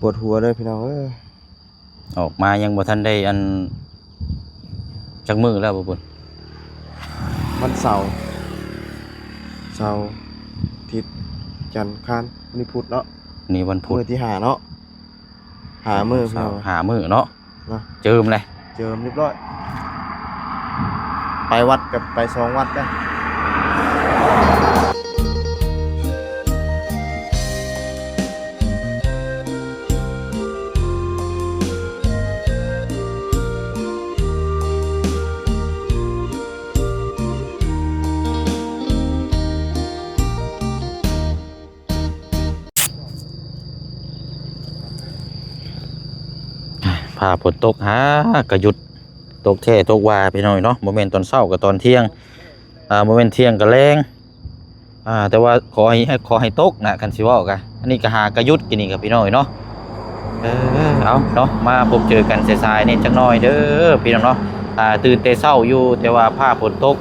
ປວດหัวเด้อพี่น้องเอ้ย ออกมายังบ่ทันได้อัน จักมื้อแล้วบ่บุญ? วันเสาร์ เสาร์ อาทิตย์ จันทร์ อังคาร วันนี้พุธเนาะ นี่วันพุธ มื้อที่ห้าเนาะ ห้ามื้อพี่น้อง ห้ามื้อเนาะ เนาะ เจิมเลย เจิมเรียบร้อย ไปวัดกับไปสองวัดนะ ฟ้าฝนตกหากะหยุด ตกแท้ตกว่าพี่น้องเนาะ บ่แม่นตอนเช้ากะตอนเที่ยง อ่า บ่แม่นเที่ยงกะแลง อ่า แต่ว่าขอให้ ขอให้ตกนะ คันสิเว้ากะ อันนี้กะหากะหยุด กินนี่กะพี่น้องเนาะ เออ เอาเนาะ มาพบเจอกันสายๆ นี่จักหน่อยเด้อพี่น้องเนาะ อ่า ตื่นแต่เช้าอยู่ แต่ว่าฟ้าฝนตก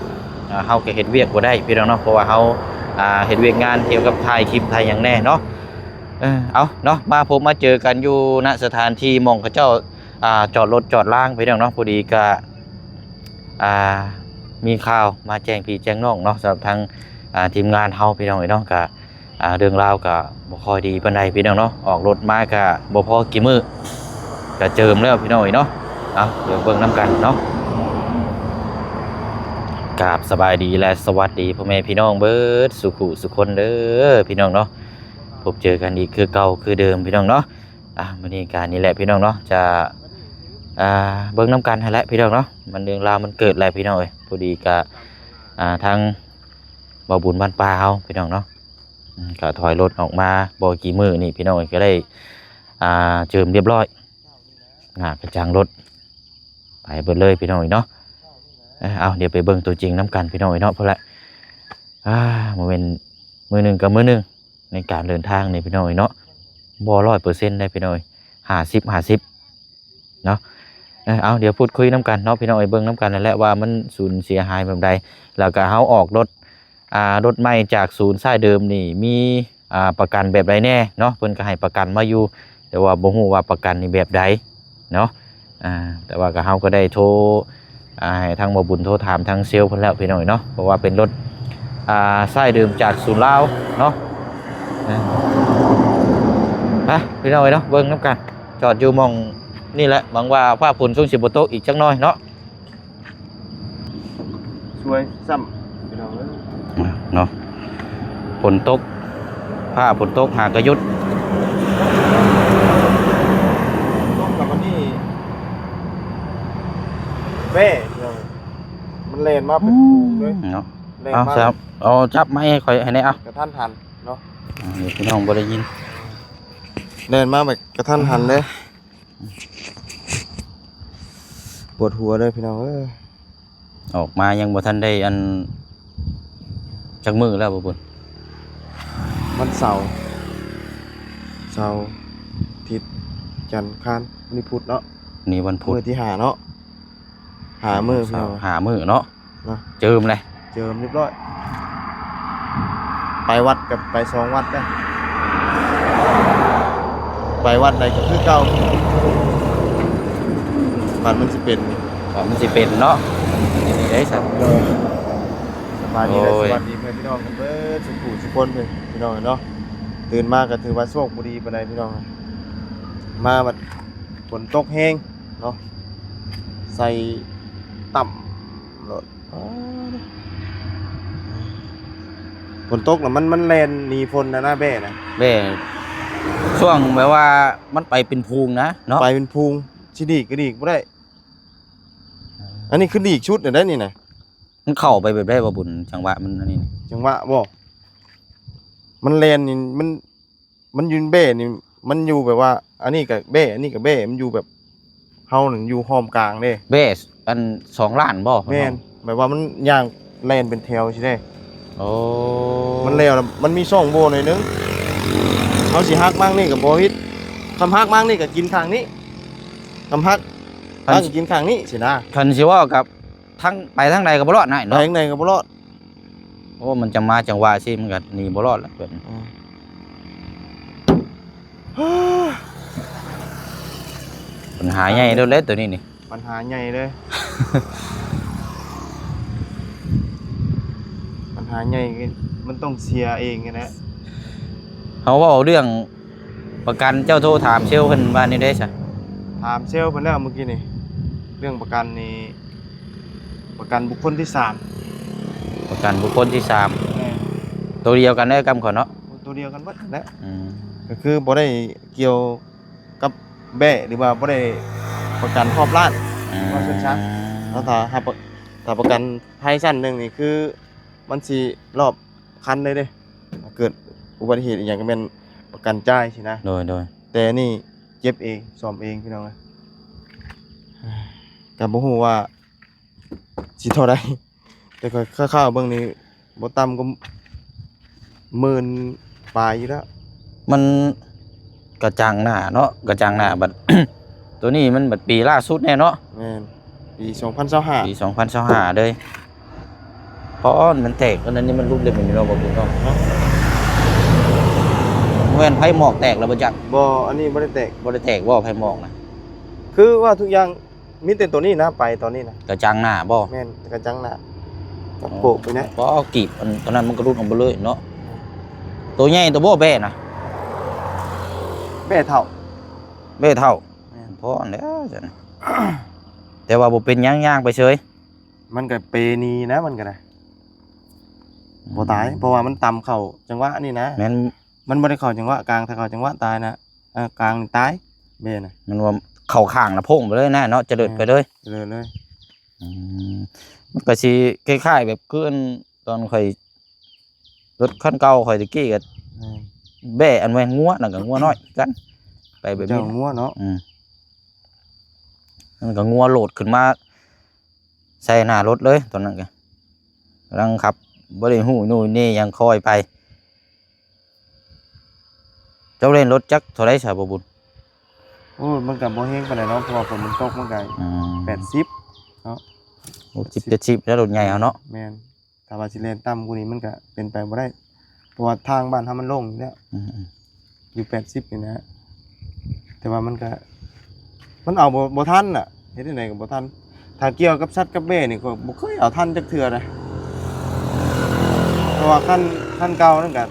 อ่า เฮากะเฮ็ดเวียกบ่ได้พี่น้องเนาะ เพราะว่าเฮา อ่า เฮ็ดเวียกงานเกี่ยวกับถ่ายคลิปถ่ายหยังแน่เนาะ เออ เอาเนาะ มาพบมาเจอกันอยู่ ณ สถานที่หม่องเขาเจ้า อ่า จอดรถจอดลางพี่น้องเนาะ พอดีกะ อ่า มีข่าวมาแจ้งพี่แจ้งน้องเนาะ สำหรับทาง อ่า ทีมงานเฮาพี่น้องเอ้ยเนาะ กะ อ่า เรื่องราวกะบ่ค่อยดีปานใดพี่น้องเนาะ ออกรถมากะบ่พอกี่มื้อ กะเจิมแล้วพี่น้องเอ้ยเนาะ เอา เดี๋ยวเบิ่งนำกันเนาะ กราบสบายดีและสวัสดีพ่อแม่พี่น้องเบิดสู่ผู้สู่คนเด้อพี่น้องเนาะ พบเจอกันอีกคือเก่าคือเดิมพี่น้องเนาะ อ่ะ มื้อนี้กะนี่แหละพี่น้องเนาะ จะ อ่า เบิ่งนำกันหั้นแหละพี่น้องเนาะ มันเรื่องราวมันเกิดแล้วพี่น้องเอ้ย พอดีกะ อ่า ทางบ่าวบุญบ้านป่าเฮาพี่น้องเนาะ อืม กะถอยรถออกมาบ่กี่มื้อนี่พี่น้องเอ้ย กะได้ อ่า เจิมเรียบร้อย หน้ากระจังรถ ไปเบิดเลยพี่น้องเอ้ยเนาะ เอ้ย เอา เดี๋ยวไปเบิ่งตัวจริงนำกันพี่น้องเอ้ยเนาะ พุ้นแหละ อ่า บ่แม่นมื้อหนึ่งกับมื้อหนึ่ง ในการเดินทางนี่พี่น้องเอ้ยเนาะ บ่ร้อยเปอร์เซ็นต์ได้พี่น้องเอ้ย ห้าสิบ ห้าสิบ เนาะ เอ้ย เอา เดี๋ยวพูดคุยนำกันเนาะพี่น้องเอ้ย เบิ่งนำกันนั่นแหละว่ามันสูญเสียหายแบบใด แล้วกะเฮาออกรถ อ่า รถใหม่จากศูนย์สายเดิมนี่มี อ่า ประกันแบบใดแน่เนาะ เพิ่นกะให้ประกันมาอยู่ แต่ว่าบ่ฮู้ว่าประกันนี่แบบใดเนาะ อ่า แต่ว่ากะเฮากะได้โทร อ่า ให้ทางบ่าวบุญโทรถามทางเซลล์เพิ่นแล้วพี่น้องเอ้ยเนาะ เพราะว่าเป็นรถ อ่า สายเดิมจากศูนย์ลาวเนาะ อ่า ไปพี่น้องเอ้ยเนาะ เบิ่งนำกัน จอดอยู่หม่องนี่แหละ หวังว่าฟ้าฝนช่วงสิบ่ตกอีกจักหน่อยเนาะ สวยซ้ำพี่น้องเอ้ย เนาะ ฝนตก ฟ้าฝนตกหากะหยุด ตกกับอันนี้แว่พี่น้อง มันแล่นมาเป็นฝูงเลย อืม เนาะ แล่นมา เอา เอาจับไม้ให้ข่อยให้แน่ เอา กะทันหันเนาะ อ่า เดี๋ยวพี่น้องบ่ได้ยิน แล่นมาแบบกะทันหันเลย ปวดหัวเด้อพี่น้องเอ้ย ออกมายังบ่ทันได้อัน จักมื้อแล้วบ่บุญ? วันเสาร์ เสาร์ อาทิตย์ จันทร์ อังคาร วันนี้พุธเนาะ นี่วันพุธ มื้อที่ห้าเนาะ ห้ามื้อพี่น้อง ห้ามื้อเนาะ เนาะ เจิมเลย เจิมเรียบร้อย ไปวัดกับไปสองวัดนะ ไปวัดใดก็คือเก่า บัดมันสิเป็น บัดมันสิเป็นเนาะ นี่เด้สัตว์ เออ สบายดีและ โอ้ย สวัสดีเพื่อนพี่น้องกันเบิดสุขุสุคนเพื่อนพี่น้องเนาะ ตื่นมาก็ถือว่าโชคบ่ดีปานใดพี่น้อง มาบัดฝนตกแฮงเนาะ ใส่ต่ำโลด ฝนตกแล้วมัน มันแล่นหนีฝนนะนะ แบ้นะ แบ้ ช่วงแบบว่ามันไปเป็นพูงนะเนาะ ไปเป็นพูง สิดีดก็ดีดบ่ได้ อันนี้คือดีดชุดน่ะได้นี่นะ มันเข้าไปแบบใดบ่บุญ จังหวะมันอันนี้นี่ จังหวะบ่ มันแล่นนี่ มัน มันอยู่แบ้นี่ มันอยู่แบบว่า อันนี้ก็แบ้ อันนี้ก็แบ้ มันอยู่แบบ เฮานั่นอยู่ห้อมกลางเด้ แบ้อันสองล้านบ่ แม่น แบบว่ามันย่างแล่นเป็นแถวซี้เด้ โอ้ มันแล้วล่ะ มันมีช่องโหว่หน่อยนึง เฮาสิหักมั่งนี่ก็บ่ผิด คำหักมั่งนี่ก็กินข้างนี้ คำหัก คัน หักกินข้างนี้ซี้นะ คันสิเว้ากับ ทาง ไปทางใดก็บ่รอดนะ ไป เนาะ ทางใดก็บ่รอด โอ้ มันจะมาจังหวะสิ มันก็หนีบ่รอดแล้วเพิ่น อืม เฮ้ย ບັນຫາໃຫຍ່ໂລດແຫຼະໂຕນີ້ນີ້ ບັນຫາໃຫຍ່ເລີຍ ບັນຫາໃຫຍ່ ມັນຕ້ອງເສຍເອງຫັ້ນແຫຼະ. ເຮົາເວົ້າເລື່ອງປະກັນ ເຈົ້າໂທຖາມເຊວເພິ່ນວ່າແນວໃດຊະ? ຖາມເຊວເພິ່ນແລ້ວມື້ກີ້ນີ້ ເລື່ອງປະກັນນີ້ ປະກັນບຸກຄົນທີສາມ ປະກັນບຸກຄົນທີສາມ ແມ່ນ ໂຕດຽວກັນເດີກັບຂ້ອຍເນາະ ໂຕດຽວກັນເບິດຫັ້ນແຫຼະ ອືມ ກໍຄືບໍ່ໄດ້ກ່ຽວກັບແບ້ ຫຼືວ່າບໍ່ໄດ້ປະກັນຮອບລ້ານ ອືມ ວ່າຊັ້ນຊະ ແລ້ວຖ້າ ຖ້າປະ ຖ້າປະກັນໄພຊັ້ນໜຶ່ງນີ້ ຄືມັນຊິຮອບຄັນເລີຍເດ້ ຖ້າເກີດອຸບັດຕິເຫດອີ່ຫຍັງ ກໍແມ່ນປະກັນຈ່າຍຊີ້ນະ ໂດຍ ໂດຍ ແຕ່ນີ້ເຈັບເອງ ສ້ອມເອງ ພີ່ນ້ອງເອີຍ ກໍບໍ່ຮູ້ວ່າ ຊິເທົ່າໃດ ແຕ່ຂ້ອຍຄ່າວໆເບິ່ງນີ້ ບໍ່ຕ່ຳກວ່າໝື່ນປາຍຢູ່ແລ້ວ ມັນກະຈັງໜ້າເນາະ ກະຈັງໜ້າ ບັດ ໂຕນີ້ມັນບັດປີລ່າສຸດແນ່ເນາະ ແມ່ນ ປີສອງພັນຊາວຫ້າ ປີສອງພັນຊາວຫ້າເລີຍ ເພາະມັນແຕກ ອັນນັ້ນນີ້ມັນຫຼຸດເລັບນີ້ເນາະ ບໍ່ບຸນເນາະ ແມ່ນໄຟໝອກແຕກແລ້ວບໍ່ຈັກ ບໍ່ ອັນນີ້ບໍ່ໄດ້ແຕກ ບໍ່ໄດ້ແຕກບໍ່ ໄຟໝອກນະ ຄືວ່າທຸກຢ່າງ ມີແຕ່ໂຕນີ້ນະ ໄປຕອນນີ້ນະ ກະຈັງໜ້າບໍ່ ແມ່ນ ກະຈັງໜ້າ ກັບໂປະໄປແນ່ ພໍກີບອັນ ຕອນນັ້ນມັນກະຫຼຸດອອກໄປເລີຍເນາະ ໂຕໃຫຍ່ໂຕບໍ່ແບ້ນະ ແບ້ເຖົ້າ ແບ້ເຖົ້າ ແມ່ນ ພໍແລ້ວຊັ້ນ ແຕ່ວ່າບໍ່ເປັນຫຍັງ ຍ່າງໄປເຊີຍ ມັນກະເປໜີນະ ມັນກະນະ ອືມ ບໍ່ຕາຍ ເພາະວ່າມັນຕຳເຂົ້າຈັງຫວະນີ້ນະ ແມ່ນ ມັນບໍ່ໄດ້ເຂົ້າຈັງຫວະກາງ ຖ້າເຂົ້າຈັງຫວະຕາຍນະ ເອີ ກາງນີ້ຕາຍ ແບ້ນະ ມັນວ່າເຂົ້າຂ້າງລະໂພງໄປເລີຍນະເນາະ ຈະເລີດໄປເລີຍ ຈະເລີດເລີຍ ອືມ ມັນກະຊິຄ້າຍໆແບບຄືອັນຕອນຂ້ອຍ ລົດຄັນເກົ່າຂ້ອຍຕະກີ້ກະ ແມ່ນ ແບ້ອັນແມ່ນງົວນັ້ນກະງົວນ້ອຍຄືກັນ ໄປແບບນີ້ ເຈົ້າງົວເນາະ ອືມ ມັນກະງົວໂຫຼດຂຶ້ນມາໃສ່ໜ້າລົດເລີຍ ຕອນນັ້ນກະກຳລັງຂັບ ບໍ່ໄດ້ຮູ້ໂນ່ເນ່ຫຍັງ ຄ່ອຍໄປ ເຈົ້າເລ່ນລົດຈັກເທົ່າໃດຊະ ບໍ່ບຸນ? ໂອ້ ມັນກະບໍ່ແຮງປານໃດເນາະ ເພາະວ່າຝົນມັນຕົກ ມັນກະ ອືມ ແປດສິບເນາະ ຫົກສິບ ເຈັດສິບແລ້ວ ລົດໃຫຍ່ເຮົາເນາະ ແມ່ນ ຖ້າວ່າຊິແລ່ນຕ່ຳກວ່ານີ້ ມັນກະເປັນໄປບໍ່ໄດ້ ເພາະວ່າທາງບ້ານເຮົາມັນໂລ່ງຢູ່ແລ້ວ ອືມໆ ຢູ່ແປດສິບນີ້ນະ ແຕ່ວ່າມັນກະ ມັນເອົາບໍ່ ບໍ່ທັນນະ ເຮັດຈັ່ງໃດກະບໍ່ທັນ ຖ້າກ່ຽວກັບສັດກັບແບ້ນີ້ ຂ້ອຍບໍ່ເຄີຍເອົາທັນຈັກເທື່ອນະ ເພາະວ່າຄັນ ຄັນເກົ່ານັ້ນກະ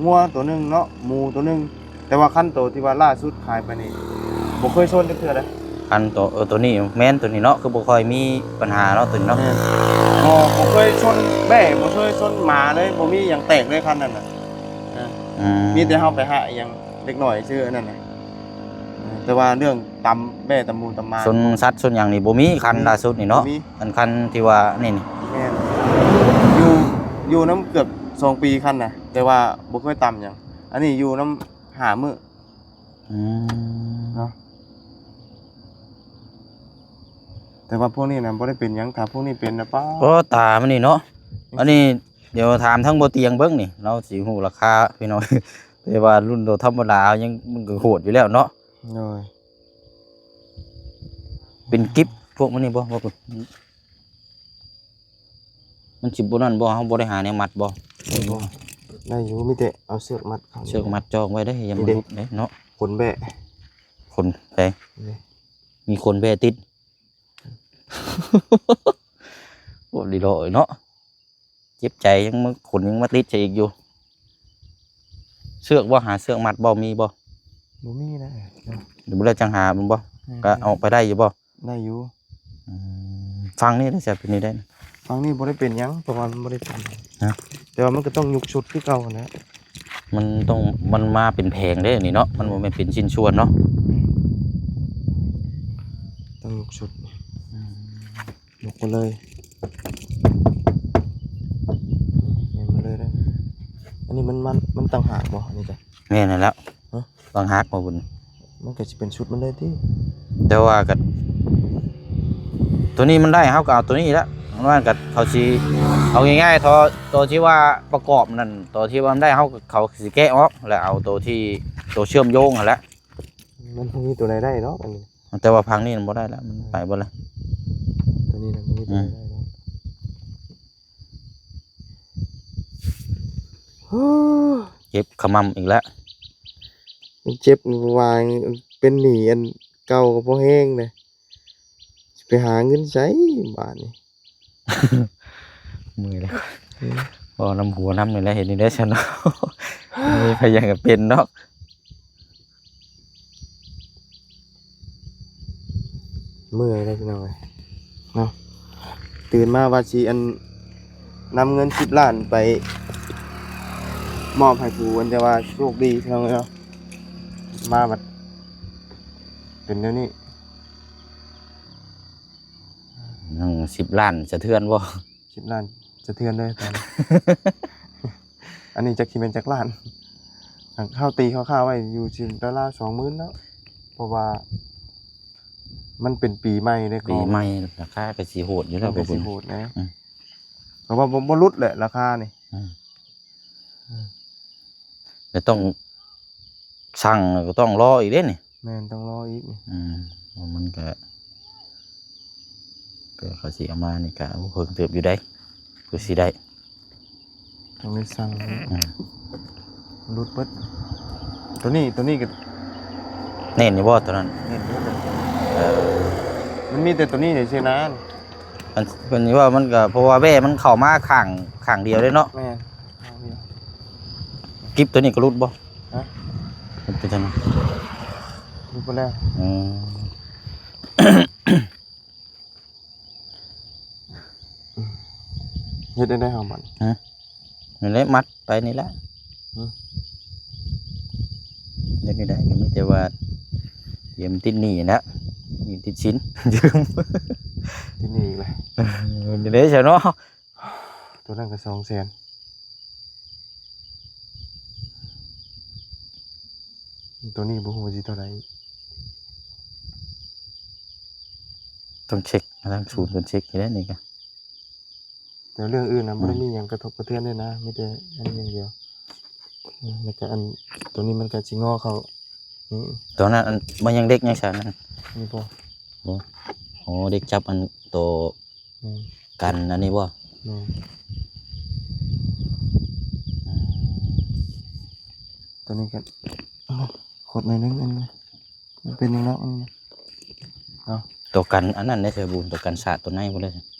ງົວໂຕໜຶ່ງເນາະ ໝູໂຕໜຶ່ງ ແຕ່ວ່າຄັນໂຕທີ່ວ່າລ່າສຸດຂາຍໄປນີ້ ບໍ່ເຄີຍຊົນຈັກເທື່ອເດ້ ຄັນໂຕ ເອີ ໂຕນີ້ແມ່ນ ໂຕນີ້ເນາະ ຄືບໍ່ຄ່ອຍມີປັນຫາເນາະ ໂຕນີ້ເນາະ ແມ່ນ ບໍ່ ບໍ່ເຄີຍຊົນແບ້ ບໍ່ເຄີຍຊົນໝາເລີຍ ບໍ່ມີຫຍັງແຕກເລີຍຄັນນັ້ນນະ ອືມ ມີແຕ່ເຮົາໄປຫາອີ່ຫຍັງເລັກນ້ອຍຊື່ ອັນນັ້ນນະ ແຕ່ວ່າເລື່ອງຕຳແບ້ຕຳໝູຕຳໝາ ຊົນສັດຊົນຫຍັງນີ້ບໍ່ມີ ຄັນ ອືມ ລ່າສຸດນີ້ເນາະ ບໍ່ມີ ອັນຄັນທີ່ວ່ານີ້ນີ້ ແມ່ນ ຢູ່ ຢູ່ນຳເກືອບສອງປີຄັນນະ ແຕ່ວ່າບໍ່ເຄີຍຕຳຫຍັງ ອັນນີ້ຢູ່ນຳຫ້າມື້ ອືມ ເນາະ ແຕ່ວ່າພວກນີ້ນະບໍ່ໄດ້ເປັນຫຍັງ ຖ້າພວກນີ້ເປັນນະ ປ້າ ໂອ້ ຕາມັນນີ້ເນາະ ອັນນີ້ ດຽວຖາມທາງບໍ່ຕຽງເບິ່ງນີ້ ລາວຊິຮູ້ລາຄາພີ່ນ້ອງ ແຕ່ວ່າລຸ້ນໂຕທຳມະດາຍັງ ມັນກະໂຫດຢູ່ແລ້ວເນາະ ໂດຍ ເປັນກິບພວກມັນນີ້ບໍ່ ບໍ່ ມັນຊິບໍ່ນັ້ນບໍ່ ເຮົາບໍ່ໄດ້ຫາແນວມັດບໍ່? ບໍ່ ໄດ້ຢູ່ ມີແຕ່ເອົາເຊືອກມັດເຂົ້າ ເຊືອກມັດຈອງໄວ້ເດ້ ຢ່າມັນຫຼຸດເດ້ເນາະ ຂົນແບ້ ຂົນໃດ ນີ້ ມີຂົນແບ້ຕິດ ໂອ້ ດີເນາະ ເຈັບໃຈ ຍັງມາຂົນ ຍັງມາຕິດໃສ່ອີກຢູ່ ເຊືອກບໍ່ ຫາເຊືອກມັດບໍ່ ມີບໍ່? ບໍ່ມີນະ ບໍ່ໄດ້ຈັ່ງຫາມັນບໍ່? ແມ່ນ ກະອອກໄປໄດ້ຢູ່ບໍ່? ໄດ້ຢູ່ ອືມ ຝັ່ງນີ້ໄດ້ຊະ ເປັນນີ້ໄດ້ ຝັ່ງນີ້ບໍ່ໄດ້ເປັນຫຍັງ ເພາະວ່າມັນບໍ່ໄດ້ເປັນຫຍັງ ຮະ ແຕ່ວ່າມັນກະຕ້ອງຍຸກຊຸດຄືເກົ່າຫັ້ນແຫຼະ ມັນຕ້ອງ ມັນມາເປັນແຜງເດ້ນີ້ເນາະ ມັນບໍ່ແມ່ນເປັນຊິ້ນສ່ວນເນາະ ແມ່ນ ຕ້ອງຍົກຊຸດ ອືມ ຍົກມາເລີຍ ແມ່ນມາເລີຍເດ້ ອັນນີ້ມັນ ມັນ ມັນຕ່າງຫາກບໍ່ ອັນນີ້ກະ ແມ່ນຫັ້ນແຫຼະ ຮະ ຕ່າງຫາກບໍ່ບຸນ ມັນກະຊິເປັນຊຸດມັນເລີຍຕິ ແຕ່ວ່າກະ ໂຕນີ້ມັນໄດ້ ເຮົາກະເອົາໂຕນີ້ລະ ມັນກະ ເຂົາຊິ ເອົາງ່າຍໆ ໂຕ ໂຕທີ່ວ່າປະກອບນັ້ນ ໂຕທີ່ວ່າມັນໄດ້ ເຮົາ ເຂົາຊິແກະອອກ ແລ້ວເອົາໂຕທີ່ ໂຕເຊື່ອມໂຍງຫັ້ນແຫຼະ ມັນບໍ່ມີໂຕໃດໄດ້ດອກອັນນີ້ ແຕ່ວ່າພັງນີ້ມັນບໍ່ໄດ້ລະ ມັນໄປເບິດລະ ໂຕນີ້ນະບໍ່ມີໂຕໃດໄດ້ດອກ ອືມ ເຈັບຂະໝ່ຳອີກແລ້ວ ມັນເຈັບວ່າເປັນໜີ້ອັນ ເກົ່າກໍພໍແຮງເດ້ ຊິໄປຫາເງິນໃສບາດນີ້? ເມື່ອຍແລ້ວ ເອີ ເວົ້ານຳຫົວນຳນີ້ແຫຼະ ເຮັດແນວໃດຊັ້ນເນາະ ບໍ່ມີໃຜຢາກໃຫ້ເປັນດອກ. ເມື່ອຍເດ້ພີ່ນ້ອງເອີຍເນາະ ຕື່ນມາວ່າຊິອັນ ນຳເງິນສິບລ້ານໄປມອບໃຫ້ຜູ້ອັນ ແຕ່ວ່າໂຊກດີພີ່ນ້ອງເອີຍເນາະ ມາບັດເປັນແນວນີ້. ຍັງສິບລ້ານສະເທືອນບໍ່? ສິບລ້ານສະເທືອນເລີຍຕອນນີ້ ອັນນີ້ຈັກຊິແມ່ນຈັກລ້ານ? ເຮົາຕີຄ່າໆໄວ້ຢູ່ຊິລາວໆສອງໝື່ນເນາະ ເພາະວ່າມັນເປັນປີໃໝ່ເດ້ ປີໃໝ່ລາຄາກໍຊິໂຫດຢູ່ແລ້ວ ມັນກໍຊິໂຫດນະ ອືມ ກໍວ່າບໍ່ ບໍ່ຫຼຸດແຫຼະລາຄານີ້ ອືມ ແລ້ວຕ້ອງສັ່ງ ແລ້ວກໍຕ້ອງລໍອີກເດ້ນີ້. ແມ່ນ ຕ້ອງລໍອີກນີ້ ອືມ ມັນກະ ເພື່ອເຂົາຊິເອົາມານີ້ກະ ໂອ້ ເຫິງເຕີບຢູ່ໃດ໋ ເພື່ອຊິໄດ້ ຕ້ອງໄດ້ສັ່ງ ອືມ ຫຼຸດເບິດ ໂຕນີ້ ໂຕນີ້ກໍແໜ້ນຢູ່ບໍ່ໂຕນັ້ນ? ແໜ້ນຢູ່ ເອີ ມັນມີແຕ່ໂຕນີ້ນີ້ຊີ້ນະ ອັນ ເພິ່ນວ່າມັນກໍ ເພາະວ່າແວ່ມັນເຂົ້າມາຂ້າງ ຂ້າງດຽວເດ້ເນາະ ແມ່ນ ຂ້າງດຽວ ກິບໂຕນີ້ກໍຫຼຸດບໍ່? ຮະ? ມັນເປັນຈັ່ງໃດ? ຫຼຸດໄປແລ້ວ ອືມ ເຮັດໄດ້ເຮົາບັດ ຮະ? ນັ້ນແຫຼະ ມັດໄປນີ້ແຫຼະ ຮະ? ເຮັດໄດ້ ກໍມີແຕ່ວ່າ ຕຽມຕິດໜີ້ນະ ໜີ້ຕິດສິນ ຢືມ ຕິດໜີ້ອີກແລ້ວ ເອີ ເຮັດໄດ້ຊະເນາະ. ໂຕນັ້ນກໍສອງແສນ ໂຕນີ້ບໍ່ຮູ້ວ່າຊິເທົ່າໃດ ຕ້ອງເຊັກ ທາງສູນເພິ່ນເຊັກໃຫ້ແລ້ວນີ້ກະ ແຕ່ເລື່ອງອື່ນນະ ອືມ ບໍ່ໄດ້ມີຫຍັງກະທົບກະເທືອນເດ້ນະ ມີແຕ່ອັນນີ້ຢ່າງດຽວ ອືມ ແລ້ວກະອັນ ໂຕນີ້ມັນກະຊິງໍເຂົ້າ ອືມ ໂຕນັ້ນ ອັນ ມັນຍັງເດັກຍັງສານນັ້ນ ນີ້ບໍ່ ບໍ່ ໂອ້ ເດັກຈັບອັນໂຕ ແມ່ນ ກັນອັນນີ້ບໍ່? ແມ່ນ ອືມ ຕົວນີ້ກໍ ໂອ້ ຂົດໜ້ອຍໜຶ່ງ ອັນນີ້ ມັນເປັນຫຍັງດອກ ອັນນີ້ນະ ເອົາ ຕົວກັນອັນນັ້ນເດ້ ເສືອບຸນ ຕົວກັນສາດຕົວໃນພຸ້ນເດ້ ຮ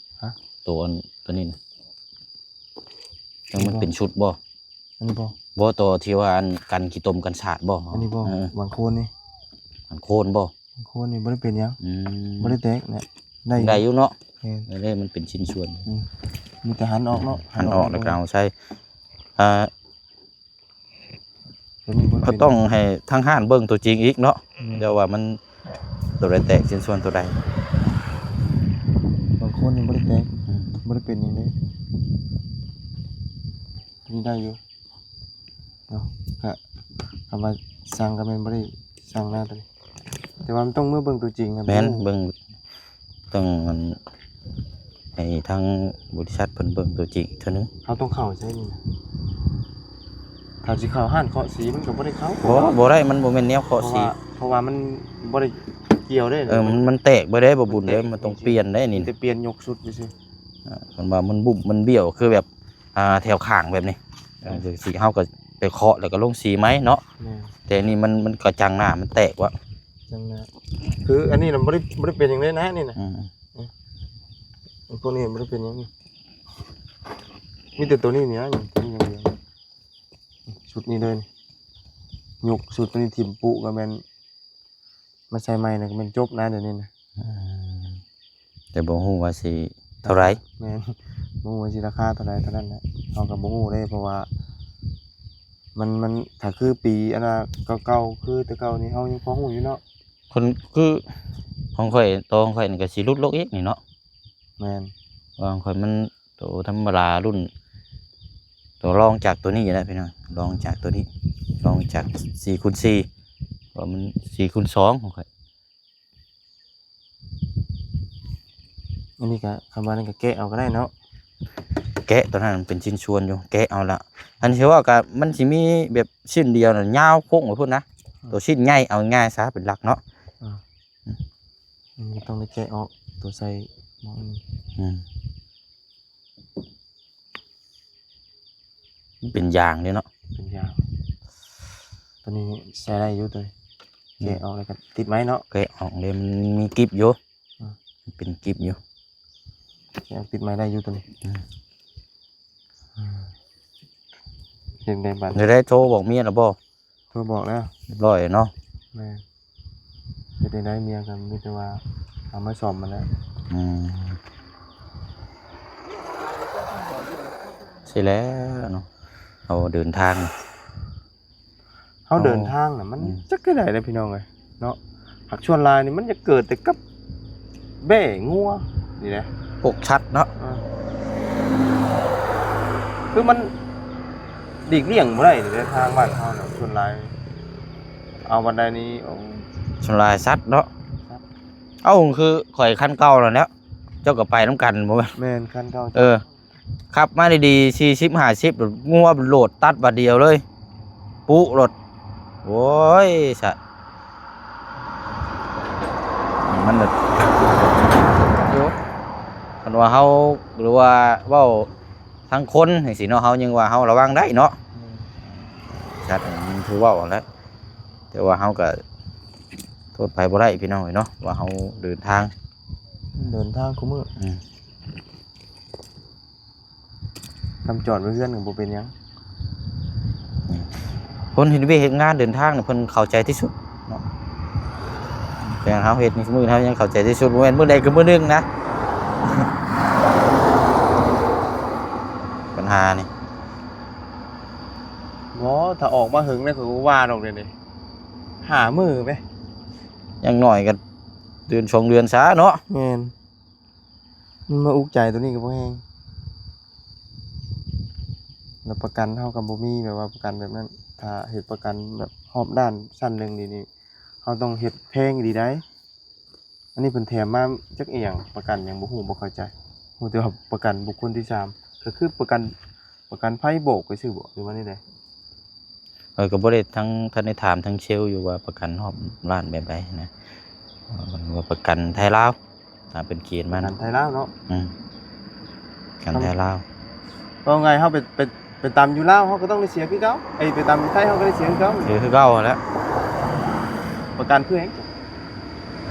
ະ? ຕົວອັນ ຕົວນີ້ນະ ຈັ່ງມັນເປັນຊຸດບໍ່? ອັນນີ້ບໍ່? ບໍ່ ຕົວທີ່ວ່າອັນກັນຂີ້ຕົມກັນສາດບໍ່? ອັນນີ້ບໍ່? ເອີ ບາງຄົນນີ້ ບາງຄົນບໍ່? ບາງຄົນນີ້ບໍ່ໄດ້ເປັນຫຍັງ ອືມ ບໍ່ໄດ້ແຕກນະ ໄດ້ຢູ່ ໄດ້ຢູ່ເນາະ ແມ່ນ ເອີ ມັນເປັນຊິ້ນສ່ວນ ອືມ ມີແຕ່ຫັນອອກເນາະ ຫັນອອກ ຫັນອອກແລ້ວກໍເອົາໃສ່ ອ່າ ຕົວນີ້ບໍ່ໄດ້ເປັນ ກໍຕ້ອງໃຫ້ທາງຮ້ານເບິ່ງຕົວຈິງອີກເນາະ ອືມ ແຕ່ວ່າມັນຕົວໃດແຕກ ຊິ້ນສ່ວນຕົວໃດ ບາງຄົນນີ້ບໍ່ໄດ້ແຕກ ອືມ ບໍ່ໄດ້ເປັນຫຍັງເດ້ ຕົວນີ້ໄດ້ຢູ່ ເນາະ ກະ ຄຳວ່າສັ່ງກໍແມ່ນບໍ່ໄດ້ສັ່ງນະຕົວນີ້ ແຕ່ວ່າມັນຕ້ອງເມືອເບິ່ງຕົວຈິງນະ ແມ່ນ ເບິ່ງ ຕ້ອງອັນ ໃຫ້ທາງບໍລິສັດເພິ່ນເບິ່ງຕົວຈິງເທື່ອໜຶ່ງ ເຮົາຕ້ອງເຂົ້າໃສນີ້ນະ ຖ້າຊິເຂົ້າຮ້ານເຄາະສີມັນກໍບໍ່ໄດ້ເຂົ້າ ບໍ່ ບໍ່ໄດ້ ມັນບໍ່ແມ່ນແນວເຄາະສີ ເພາະວ່າ ເພາະວ່າມັນບໍ່ໄດ້ກ່ຽວເດ້ ເອີ ມັນ ມັນແຕກເບິດເດ້ ບໍ່ບຸນເດ້ ມັນຕ້ອງປ່ຽນໄດ້ນີ້ ມີແຕ່ປ່ຽນຍົກຊຸດຊື່ໆ ອ່າ ເພິ່ນວ່າມັນບຸບມັນບ້ຽວ ຄືແບບ ອ່າ ແຖວຂ້າງແບບນີ້ ເອີ ຈັ່ງຊີ້ ເຮົາກໍໄປເຄາະແລ້ວກໍລົງສີໃໝ່ເນາະ ແມ່ນ ແຕ່ນີ້ມັນ ມັນກະຈັງໜ້າມັນແຕກວະ ຈັງໜ້າ ຄືອັນນີ້ນະບໍ່ໄດ້ ບໍ່ໄດ້ເປັນຫຍັງເລີຍນະ ນີ້ນະ ອືມ ອືມ ພວກນີ້ບໍ່ໄດ້ເປັນຫຍັງ ມີແຕ່ຕົວນີ້ນີ້ນະ ຕົວນີ້ຢ່າງດຽວ ຊຸດນີ້ເລີຍ ຍົກຊຸດຕົວນີ້ຖິ້ມປຸກໍແມ່ນ ມາໃສ່ໃໝ່ນະກໍແມ່ນຈົບນະດຽວນີ້ນະ ອືມ ແຕ່ບໍ່ຮູ້ວ່າຊິເທົ່າໃດ ແມ່ນ ບໍ່ຮູ້ວ່າຊິລາຄາເທົ່າໃດເທົ່ານັ້ນແຫຼະ ເຮົາກໍບໍ່ຮູ້ເດ້ ເພາະວ່າມັນ ມັນ ຖ້າຄືປີອັນນ່າເກົ່າໆ ຄືແຕ່ເກົ່ານີ້ເຮົາຍັງພໍຮູ້ຢູ່ເນາະ ຄົນ ຄືຂອງຂ້ອຍ ໂຕຂອງຂ້ອຍນີ້ກໍຊິຫຼຸດລົງອີກນີ້ເນາະ ແມ່ນ ວ່າຂອງຂ້ອຍມັນ ໂຕທຳມະດາລຸ້ນ ໂຕລອງຈາກໂຕນີ້ແຫຼະພີ່ນ້ອງ ລອງຈາກໂຕນີ້ ລອງຈາກສີ່ຄູນສີ່ ເພາະມັນສີ່ຄູນສອງຂອງຂ້ອຍ ອັນນີ້ກະ ຄຳວ່ານັ້ນກະແກະເອົາກໍໄດ້ເນາະ ແກະ ຕອນນັ້ນມັນເປັນຊິ້ນສ່ວນຢູ່ ແກະເອົາລະ ອັນຊິເວົ້າກະ ມັນຊິມີແບບຊິ້ນດຽວນະ ຍາວໂຄ້ງໄປພຸ້ນນະ ອືມ ໂຕຊິ້ນໃຫຍ່ ເອົາງ່າຍຊະ ເປັນຫຼັກເນາະ ອືມ ອືມ ມັນກໍຕ້ອງໄດ້ແກະອອກ ຕົວໃສ່ໝໍ້ນີ້ ອືມ ມັນເປັນຢາງເດ້ເນາະ ເປັນຢາງ ຕົວນີ້ໃຊ້ໄດ້ຢູ່ ຕົວນີ້ ແກະອອກແລ້ວກໍຕິດໄວ້ເນາະ ແກະອອກເດ້ ມັນມີກິບຢູ່ ອືມ ມັນເປັນກິບຢູ່ ແກະອອກຕິດໄວ້ໄດ້ຢູ່ໂຕນີ້ ອືມ ເຮັດໄດ້ບັດ ໄດ້ໂທບອກເມຍແລ້ວບໍ່? ໂທບອກແລ້ວ ຮຽບຮ້ອຍເນາະ ແມ່ນ ເຮັດໄດ້ເມຍກໍມີແຕ່ວ່າເອົາມາສ້ອມຫັ້ນແຫຼະ ອືມ ຊິແລ້ວເນາະ ເຮົາເດີນທາງ ເຮົາເດີນທາງນະ ມັນ ອືມ ຈັກແນວໃດເດ້ພີ່ນ້ອງເອີຍເນາະ ຫາກສ່ວນຫຼາຍນີ້ມັນຈະເກີດແຕ່ກັບແບ້ງົວນີ້ແຫຼະ ພວກສັດເນາະ ເອີ ຄືມັນຫຼີກລ່ຽງບໍ່ໄດ້ເດ້ ທາງບ້ານເຮົານະ ສ່ວນຫຼາຍ ເອົາບັນໄດນີ້ ໂອ້ ສ່ວນຫຼາຍສັດເນາະ ສັດ ເອົ້າ ຄືຂ້ອຍຄັນເກົ່ານັ້ນແຫຼ້ວ ເຈົ້າກໍໄປນຳກັນບໍ່ແມ່ນ? ແມ່ນ ຄັນເກົ່າ ເອີ ຂັບມາດີໆ ສີ່ສິບ ຫ້າສິບ ງົວໂລດຕັດບາດດຽວເລີຍ ປຸໂລດ ໂອ້ຍ ສະ ມັນແບບ ຢູ່ ຄັນວ່າເຮົາ ຫຼືວ່າເວົ້າທາງຄົນຈັ່ງຊີ້ເນາະ ເຮົາຍັງວ່າເຮົາລະວັງໄດ້ເນາະ ອືມ ສັດມັນຄືເວົ້າຫັ້ນແຫຼະ ແຕ່ວ່າເຮົາກໍໂທດໃຜບໍ່ໄດ້ພີ່ນ້ອງເອີຍເນາະ ວ່າເຮົາເດີນທາງ ເດີນທາງຄູ່ມື້ ອືມ ຄຳຈອດໄວ້ເຮືອນກໍບໍ່ເປັນຫຍັງ ອືມ ຄົນເຮັດວຽກເຮັດງານເດີນທາງນີ້ເພິ່ນເຂົ້າໃຈທີ່ສຸດເນາະ ແຕ່ເຮົາເຮັດນີ້ມື້ເຮົາຍັງເຂົ້າໃຈທີ່ສຸດ ບໍ່ແມ່ນມື້ໃດກໍມື້ໜຶ່ງນະ ບັນຫານີ້ ບໍ່ ຖ້າອອກມາເຫິງແລ້ວ ຂ້ອຍກໍວ່າດອກດຽວນີ້ ຫ້າມື້ໄປ ຢ່າງໜ້ອຍກໍເດືອນສອງເດືອນຊະເນາະ ແມ່ນ ມັນມາອຸກໃຈໂຕນີ້ກໍບໍ່ແຮງ ແລ້ວປະກັນເຮົາກໍບໍ່ມີ ແບບວ່າປະກັນແບບນັ້ນ ຖ້າເຮັດປະກັນແບບຮອບດ້ານຊັ້ນໜຶ່ງນີ້ ນີ້ ເຮົາຕ້ອງເຮັດແພງອີ່ຫຼີໃດ໋ ອັນນີ້ເພິ່ນແຖມມາຈັກອີ່ຫຍັງ ປະກັນຫຍັງບໍ່ຮູ້ ບໍ່ເຂົ້າໃຈ ຮູ້ແຕ່ວ່າປະກັນບຸກຄົນທີສາມ ກໍຄືປະກັນ ປະກັນໄພບອກໄປຊື່ບໍ ຫຼືວ່າແນວໃດ? ຂ້ອຍກໍບໍ່ໄດ້ທັງ ທັນໄດ້ຖາມທາງເຊວຢູ່ວ່າປະກັນຮອບລ້ານແບບໃດນະ ເອີ ວ່າປະກັນໄທລາວ ຕາມເພິ່ນຂຽນມາ ປະກັນໄທລາວເນາະ ອືມ ປະກັນໄທລາວ ເວົ້າງ່າຍ ເຮົາໄປ ໄປ ໄປຕຳຢູ່ລາວ ເຮົາກໍຕ້ອງໄດ້ເສຍຄືເກົ່າ ໄອ້ ໄປຕຳຢູ່ໄທ ເຮົາກໍໄດ້ເສຍຄືເກົ່າ ເສຍຄືເກົ່າຫັ້ນແຫຼະ ປະກັນຄືຫຍັງ?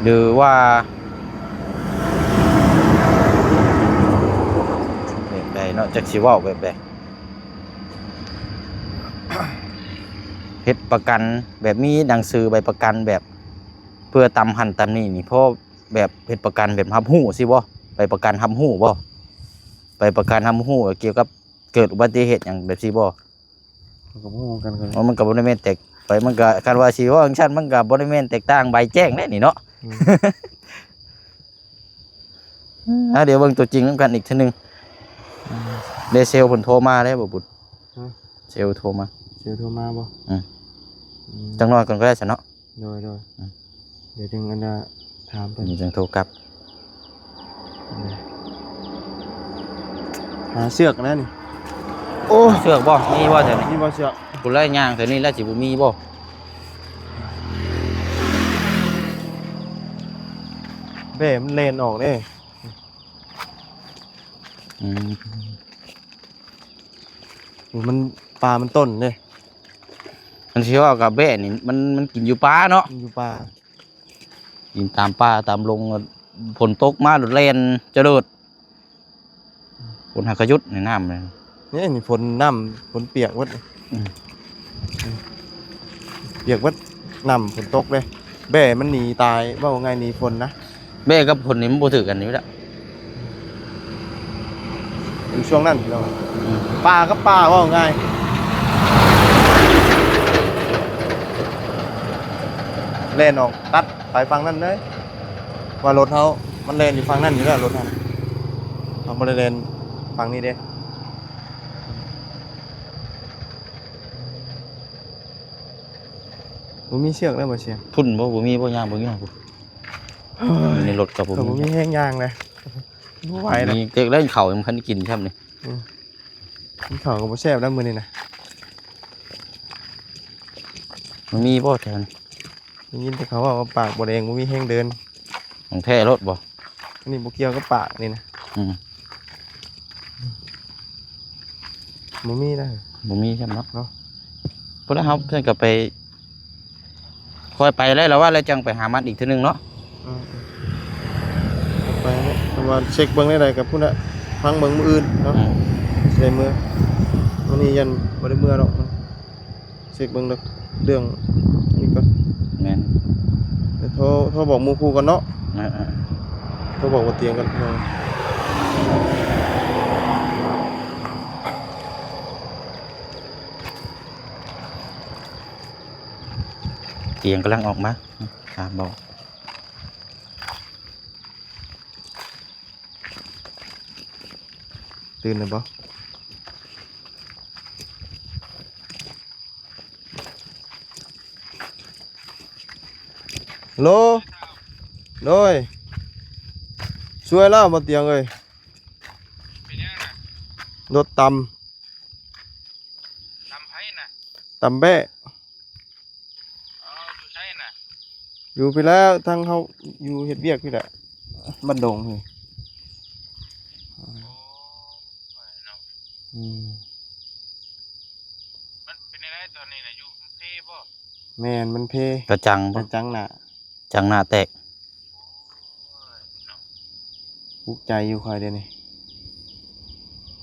ຫຼືວ່າແບບໃດເນາະ ຈັກຊິເວົ້າແບບໃດ ເຮັດປະກັນແບບມີໜັງສືໃບປະກັນແບບເພື່ອຕຳຫັ້ນຕຳນີ້ນີ້ ພໍແບບເຮັດປະກັນແບບຮັບຮູ້ຊີ້ບໍ່? ໃບປະກັນຮັບຮູ້ບໍ່? ໃບປະກັນຮັບຮູ້ກ່ຽວກັບເກີດອຸບັດຕິເຫດຫຍັງແບບຊີ້ບໍ່? ຂ້ອຍກໍບໍ່ຮູ້ຄືກັນ ເອີ ມັນກໍບໍ່ໄດ້ແມ່ນແຕກ ໄປ ມັນກໍ ຄັນວ່າຊິເວົ້າຈັ່ງຊັ້ນ ມັນກໍບໍ່ໄດ້ແມ່ນແຕກຕ່າງໃບແຈ້ງແລ້ວນີ້ເນາະ ອືມ ອ່າ ດຽວເບິ່ງຕົວຈິງນຳກັນອີກເທື່ອໜຶ່ງ ອືມ ເດ ເຊວເພິ່ນໂທມາແລ້ວບໍ່ບຸດ ຮະ ເຊວໂທມາ ເຊວໂທມາບໍ່? ອືມ ອືມ ຈັກໜ້ອຍກ່ອນກໍໄດ້ຊັ້ນເນາະ ໂດຍ ໂດຍ ອືມ ດຽວຈຶ່ງອັນນ່າຖາມເພິ່ນ ດຽວຈຶ່ງໂທກັບ ຫາເຊືອກແລ້ວນີ້ ໂອ້ ເຊືອກບໍ່? ມີບໍ່ແຖວນີ້? ມີບໍ່ເຊືອກ? ຜູ້ລາຍຍ່າງແຖວນີ້ແລ້ວຊິບໍ່ມີບໍ່? ແບ້ມັນແລ່ນອອກເດ້ ອືມ ໂອ້ ມັນ ປາມັນຕົ້ນເດ້ ມັນຊິເວົ້າກັບແບ້ນີ້ ມັນ ມັນກິນຢູ່ປ່າເນາະ ກິນຢູ່ປ່າ ກິນຕາມປ່າຕາມດົງ ຝົນຕົກມາໂລດແລ່ນຈະເລີດ ຝົນຫາກະຢຸດໃນນ້ຳເລີຍ ນີ້ ນີ້ຝົນ ນ້ຳຝົນປຽກເບິດ ອືມ ປຽກເບິດ ນ້ຳຝົນຕົກເດ້ ແບ້ມັນໜີຕາຍ ເວົ້າງ່າຍໜີຝົນນະ ແບ້ກັບຝົນນີ້ມັນບໍ່ຖືກກັນຢູ່ແລ້ວ ຢູ່ຊ່ວງນັ້ນພີ່ນ້ອງ ອືມ ປ່າກັບປ່າເວົ້າງ່າຍ ແລ່ນອອກຕັດໄປຝັ່ງນັ້ນເລີຍ ວ່າລົດເຮົາມັນແລ່ນຢູ່ຝັ່ງນັ້ນຢູ່ແລ້ວ ລົດເຮົາ ເຮົາບໍ່ໄດ້ແລ່ນຝັ່ງນີ້ເດ້ ບໍ່ມີເຊືອກແລ້ວບໍ່ຊຽງ ພຸ້ນບໍ່ ບໍ່ມີບໍ່ ຍ່າງເບິ່ງຢູ່ພຸ້ນ ຢູ່ໃນລົດກໍບໍ່ມີ ກໍບໍ່ມີແຮງຍ່າງເລີຍ ບໍ່ໄຫວແລ້ວ ມີແຕ່ເລື່ອງເຂົ້າຍັງບໍ່ທັນໄດ້ກິນຊ້ຳນີ້ ອືມ ກິນເຂົ້າກໍບໍ່ແຊບແລ້ວມື້ນີ້ນະ ມັນມີບໍ່ແຖວນີ້? ໄດ້ຍິນແຕ່ເຂົາເວົ້າວ່າປາກບໍ່ແດງ ບໍ່ມີແຮງເດີນ ຂອງແທ້ໂລດບໍ່? ອັນນີ້ບໍ່ກ່ຽວກັບປາກນີ້ນະ ອືມ ບໍ່ມີນະ ບໍ່ມີຊ້ຳເນາະ ເນາະ ພຸ້ນລະ ເຮົາເພິ່ນກໍໄປ ປ່ອຍໄປແລ້ວ ລະວ່າແລ້ວຈັ່ງໄປຫາມັດອີກເທື່ອໜຶ່ງເນາະ. ອ່າ ໄປເນາະ ເພາະວ່າເຊັກເບິ່ງແນວໃດກໍພຸ້ນລະ ຟັງເບິ່ງມື້ອື່ນເນາະ. ອືມ ຊິໄດ້ເມືອ ມື້ນີ້ຢ້ານບໍ່ໄດ້ເມືອດອກ. ເຊັກເບິ່ງເລື່ອງນີ້ກ່ອນ. ແມ່ນ ໂທ ໂທບອກໝູ່ຄູ່ກ່ອນເນາະ. ເອີໆ ໂທບອກບ່າວຕຽງກ່ອນ. ຕຽງກຳລັງອອກມາ ຖາມບໍ່. ຕື່ນແລ້ວບໍ່? ໂລ ໂດຍ ຊ່ວຍລາວບໍ່ຕຽງເອີຍ. ເປັນຫຍັງນະ? ລົດຕຳ. ຕຳໃຜນະ? ຕຳແບ້. ອໍ ຢູ່ໃສນະ? ຢູ່ພີ້ແຫຼະ ທາງເຮົາຢູ່ເຮັດວຽກພີ້ແຫຼະ ບ້ານດົງພີ້. ໂອ້ຍເນາະ. ອືມ ມັນເປັນແນວໃດຕອນນີ້ນະ? ຢູ່ເພບໍ່? ແມ່ນ ມັນເພ. ກະຈັງບໍ່? ກະຈັງໜ້າ ຈັງໜ້າແຕກ. ໂອ້ຍເນາະ ອຸກໃຈຢູ່ຂ້ອຍດຽວນີ້.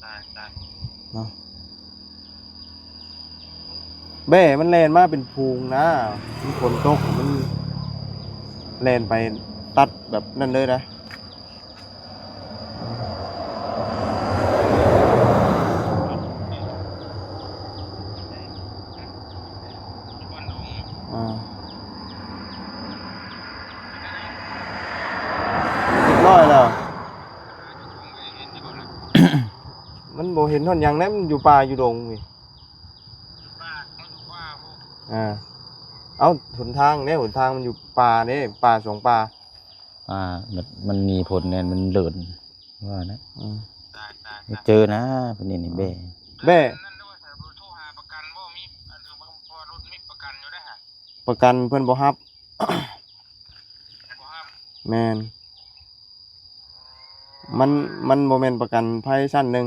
ຕາຍ ຕາຍ ເນາະ ແບ້ມັນແລ່ນມາເປັນຝູງນະ ມັນຝົນຕົກ ມັນແລ່ນໄປຕັດແບບນັ້ນເລີຍນະ. ອ່າ ຮຽບຮ້ອຍແລ້ວ ມັນບໍ່ເຫັນຮອດຫຍັງແລ້ວ ມັນຢູ່ປ່າຢູ່ດົງນີ້. ອ່າ ເອົາ ຫົນທາງເດ້ ຫົນທາງມັນຢູ່ປ່າເດ້ ປ່າສອງປ່າ. ອ່າ ມັນ ມັນມີຜົນແນ່ ມັນເລີນວ່ານະ. ອືມ ໄດ້ເຈີນະ ເພິ່ນນີ້ແບ້ ແບ້ ໂທຫາປະກັນບໍ່? ມີ ອັນ ເພາະວ່າລົດມີປະກັນຢູ່ເດ້ຫະ. ປະກັນເພິ່ນບໍ່ຮັບ. ບໍ່ຮັບ. ແມ່ນ ມັນ ມັນບໍ່ແມ່ນປະກັນໄພຊັ້ນໜຶ່ງ.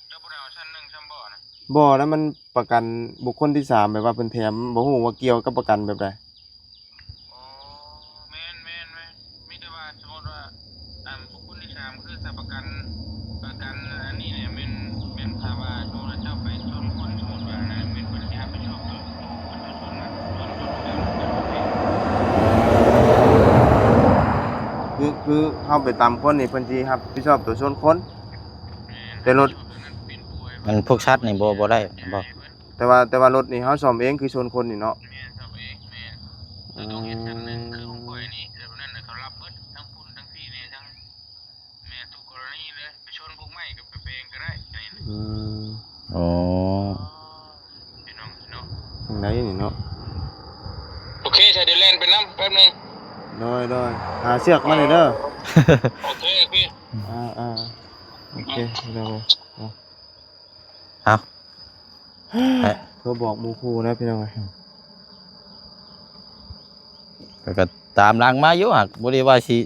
ເຈົ້າບໍ່ໄດ້ເອົາຊັ້ນໜຶ່ງຊ້ຳບໍ່ນະ? ບໍ່ນະ ມັນປະກັນບຸກຄົນທີສາມ ແບບວ່າເພິ່ນແຖມ ບໍ່ຮູ້ວ່າກ່ຽວກັບປະກັນແບບໃດ. ອໍ ແມ່ນໆໆ ມີແຕ່ວ່າສົມມຸດວ່າ ອັນ ບຸກຄົນທີສາມ ຄືຖ້າປະກັນ ປະກັນອັນນີ້ນີ້ແມ່ນ ແມ່ນຖ້າວ່າສົມມຸດວ່າເຈົ້າໄປຊົນຄົນ ສົມມຸດວ່ານະ ແມ່ນເພິ່ນຊິຮັບຜິດຊອບໂຕ ຄື ຄືເຮົາໄປຕຳຄົນນີ້ ເພິ່ນຊິຮັບຜິດຊອບໂຕຊົນຄົນ. ແຕ່ລົດ ມັນພວກສັດນີ້ບໍ່ ບໍ່ໄດ້ບໍ່? ແຕ່ວ່າ ແຕ່ວ່າລົດນີ້ເຮົາສ້ອມເອງ ຄືຊົນຄົນນີ້ເນາະ. ແມ່ນ ສ້ອມເອງ ແມ່ນ. ອືມ ຕ້ອງເຮັດຊັ້ນໜຶ່ງ ຄືຂອງຂ້ອຍນີ້ ແບບນັ້ນນະ ເຂົາຮັບເບິດ ທັງຝຸ່ນ ທັງສີແນ່ ທັງ ແມ່ນ ທຸກກໍລະນີເລີຍ. ໄປຊົນພວກໄມ້ກໍໄປແປງກໍໄດ້. ອືມ ອໍ ພີ່ນ້ອງເນາະ ຈັ່ງໃດນີ້ເນາະ. ໂອເຄ ຊະ ດຽວແລ່ນໄປນຳແປັບໜຶ່ງ. ໂດຍ ໂດຍ ຫາເຊືອກມາໃຫ້ເດີ. ໂອເຄ ໂອເຄ ອ່າໆ ໂອເຄ ໂດຍ. ເອົາ ໂທບອກໝູ່ຄູ່ນະພີ່ນ້ອງເອີຍ. ແລ້ວກໍຕາມຫຼັງມາຢູ່ ຫາກບໍ່ໄດ້ວ່າຊິ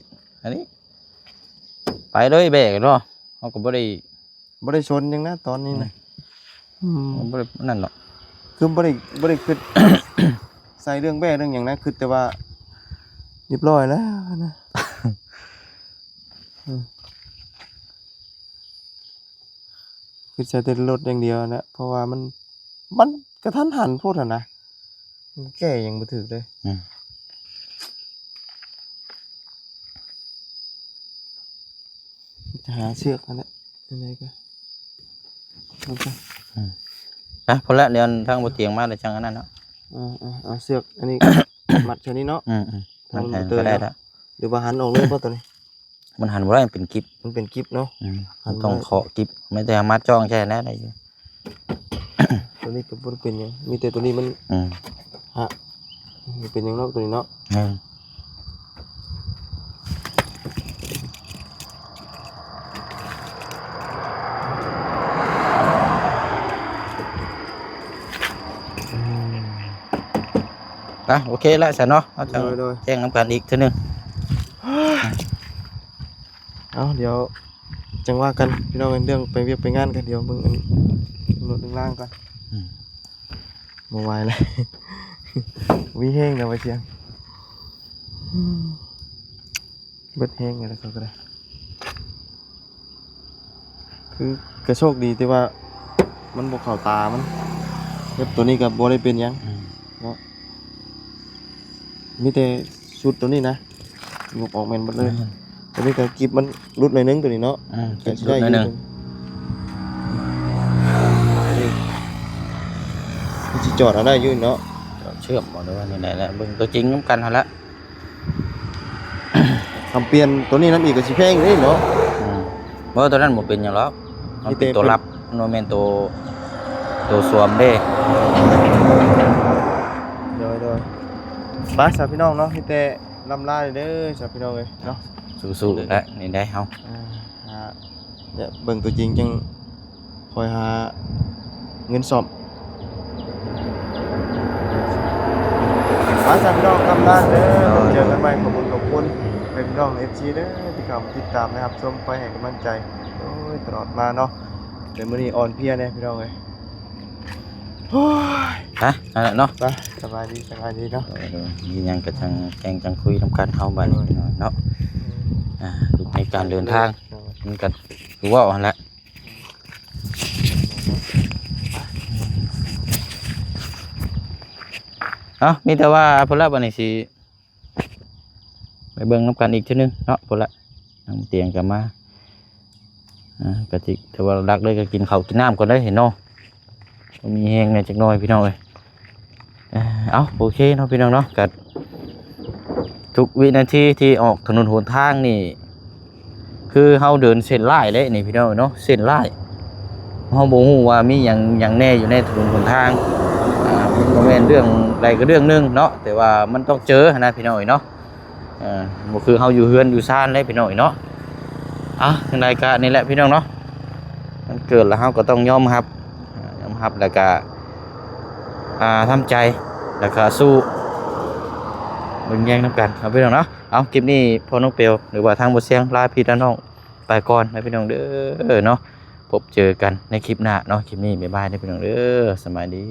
ອັນນີ້ ໄປເລີຍແບກເນາະ ເຮົາກໍບໍ່ໄດ້ ບໍ່ໄດ້ສົນຫຍັງນະຕອນນີ້ນະ. ອືມ ອືມ ບໍ່ໄດ້ນັ້ນດອກ ຄືບໍ່ໄດ້ ບໍ່ໄດ້ຄິດໃສ່ເລື່ອງແບກເລື່ອງຫຍັງນະ ຄິດແຕ່ວ່າຮຽບຮ້ອຍແລ້ວນະ. ອືມ ຄິດໃສ່ແຕ່ລົດຢ່າງດຽວນະ ເພາະວ່າມັນ ມັນກະທັນຫັນໂພດຫັ້ນນະ ແກ້ຫຍັງບໍ່ຖືກເລີຍ. ອືມ ຈະຫາເຊືອກຫັ້ນແຫຼະ ຈັ່ງໃດກໍ ອືມ ອ່ະ ພໍລະ ດຽວທາງບໍ່ຕຽງມາແລ້ວຈັ່ງອັນນັ້ນເນາະ. ເອີໆ ເອົາເຊືອກອັນນີ້ ມັດແຄ່ນີ້ເນາະ. ອືມໆ ມັນແທນກໍໄດ້ລະ ຫຼືວ່າຫັນອອກເລີຍບໍ່ໂຕນີ້? ມັນຫັນບໍ່ໄດ້ ມັນເປັນກິບ ມັນເປັນກິບເນາະ. ອືມ ມັນຕ້ອງເຄາະກິບ ແມ່ນແຕ່ມາຈ້ອງແຊ່ແລ້ວໄດ້ຢູ່. ໂຕນີ້ກໍບໍ່ໄດ້ເປັນຫຍັງ ມີແຕ່ໂຕນີ້ມັນ ອືມ ຫະ ເປັນຫຍັງເນາະໂຕນີ້ເນາະ. ແມ່ນ ອືມ ອ່ະ ໂອເຄລະຊັ້ນເນາະ ເຮົາຈະ ໂດຍ ໂດຍ ແຈ້ງນຳກັນອີກເທື່ອໜຶ່ງ. ເອົາ ດຽວຈັ່ງວ່າກັນພີ່ນ້ອງ ເລື່ອງໄປວຽກໄປງານກັນ ດຽວເບິ່ງອັນລົດເລື່ອງລາງກ່ອນ. ອືມ ບໍ່ໄຫວແລ້ວ ມີແຮງແລ້ວວ່າສຽງ ເບິດແຮງແລ້ວເຂົາກໍໄດ້ ຄືກະໂຊກດີທີ່ວ່າມັນບໍ່ເຂົ້າຕາມັນ ແບບໂຕນີ້ກໍບໍ່ໄດ້ເປັນຫຍັງ ອືມ ເນາະ ມີແຕ່ຊຸດໂຕນີ້ນະ ຍົກອອກແມ່ນເບິດເລີຍ ແມ່ນ ໂຕນີ້ກໍກິບມັນຫຼຸດໜ້ອຍໜຶ່ງໂຕນີ້ເນາະ ອືມ ກິບຫຼຸດໜ້ອຍໜຶ່ງ ມັນຊິຈອດເອົາໄດ້ຢູ່ເນາະ ຈອດເຊື່ອມບໍ່ ຫຼືວ່າແນວໃດລະ ເບິ່ງຕົວຈິງນຳກັນຫັ້ນລະ. ຄຳປ່ຽນໂຕນີ້ນຳອີກກໍຊິແພງເດ້ເນາະ ອືມ ບໍ່ ໂຕນັ້ນບໍ່ເປັນຫຍັງຫຼອກ ມັນເປັນໂຕລັບ ມັນບໍ່ແມ່ນໂຕ ໂຕສວມເດ້ ໂດຍໆ ໄປຊະພີ່ນ້ອງເນາະ ມີແຕ່ລ່ຳລາເດີຊະພີ່ນ້ອງເອີຍເນາະ ສູ້ໆ ແຫຼະ ນີ້ໄດ້ເຮົາ ອ່າ ດຽວເບິ່ງຕົວຈິງຈັ່ງຄ່ອຍຫາເງິນສ້ອມ ມາຊະພີ່ນ້ອງ ກຳລາເດີ ເຈີກັນໃໝ່ ຂອບຄຸນ ຂອບຄຸນ ເປັນພີ່ນ້ອງເອັຟຊີເດີ ທີ່ເຂົ້າມາຕິດຕາມ ແລະ ຮັບຊົມ ຄອຍໃຫ້ກຳລັງໃຈ ໂອ້ຍ ຕະຫຼອດມາເນາະ ແຕ່ມື້ນີ້ອ່ອນເພຍແດ່ພີ່ນ້ອງເອີຍ ໂອ້ຍ ໄປ ນັ້ນແຫຼະເນາະ ໄປ ສະບາຍດີ ສະບາຍດີເນາະ ເອີ ມີຫຍັງກໍຈັ່ງແຈ້ງຈັ່ງຄຸຍນຳກັນເຮົາບາດນີ້ເນາະ ອ່າ ໃນການເດີນທາງ ມັນກໍຄືເວົ້າຫັ້ນແຫຼະ ເອົ້າ ມີແຕ່ວ່າພຸ້ນລະ ບາດນີ້ຊິໄປເບິ່ງນຳກັນອີກເທື່ອໜຶ່ງເນາະ ພຸ້ນລະ ທາງຕຽງກໍມາ ອ່າ ກະຊິ ແຕ່ວ່າຫຼັກເລີຍກໍກິນເຂົ້າກິນນ້ຳກ່ອນເດີເນາະ ບໍ່ມີແຮງແດ່ຈັກໜ້ອຍພີ່ນ້ອງເອີຍ ເອົ້າ ໂອເຄເນາະພີ່ນ້ອງເນາະ ກໍທຸກວິນາທີທີ່ອອກຖະໜົນຫົນທາງນີ້ ຄືເຮົາເດີນເສັ້ນລາຍເດ້ນີ້ພີ່ນ້ອງເນາະ ເສັ້ນລາຍ ເຮົາບໍ່ຮູ້ວ່າມີຫຍັງ ຫຍັງແດ່ຢູ່ໃນຖະໜົນຫົນທາງ ອ່າ ມັນບໍ່ແມ່ນເລື່ອງໃດກໍເລື່ອງໜຶ່ງເນາະ ແຕ່ວ່າມັນຕ້ອງເຈີຫັ້ນນະພີ່ນ້ອງເອີຍເນາະ ເອີ ບໍ່ຄືເຮົາຢູ່ເຮືອນຢູ່ຊານເດ້ພີ່ນ້ອງເອີຍເນາະ ອ່ະ ຈັ່ງໃດກໍນີ້ແຫຼະພີ່ນ້ອງເນາະ ມັນເກີດແລ້ວເຮົາກໍຕ້ອງຍອມຮັບ ອ່າ ຍອມຮັບ ແລ້ວກໍ ອ່າ ທຳໃຈ ແລ້ວກໍສູ້ ເບິ່ງແຍງນຳກັນເນາະພີ່ນ້ອງເນາະ ເອົາ ຄລິບນີ້ພໍ່ນ້ອງເປວ ຫຼືວ່າທາງບໍ່ສຽງ ລາພີ່ລານ້ອງໄປກ່ອນນະພີ່ນ້ອງເດີເນາະ ພົບເຈີກັນໃນຄລິບໜ້າເນາະ ຄລິບນີ້ບາຍບາຍເດີພີ່ນ້ອງເດີ ສະບາຍດີ.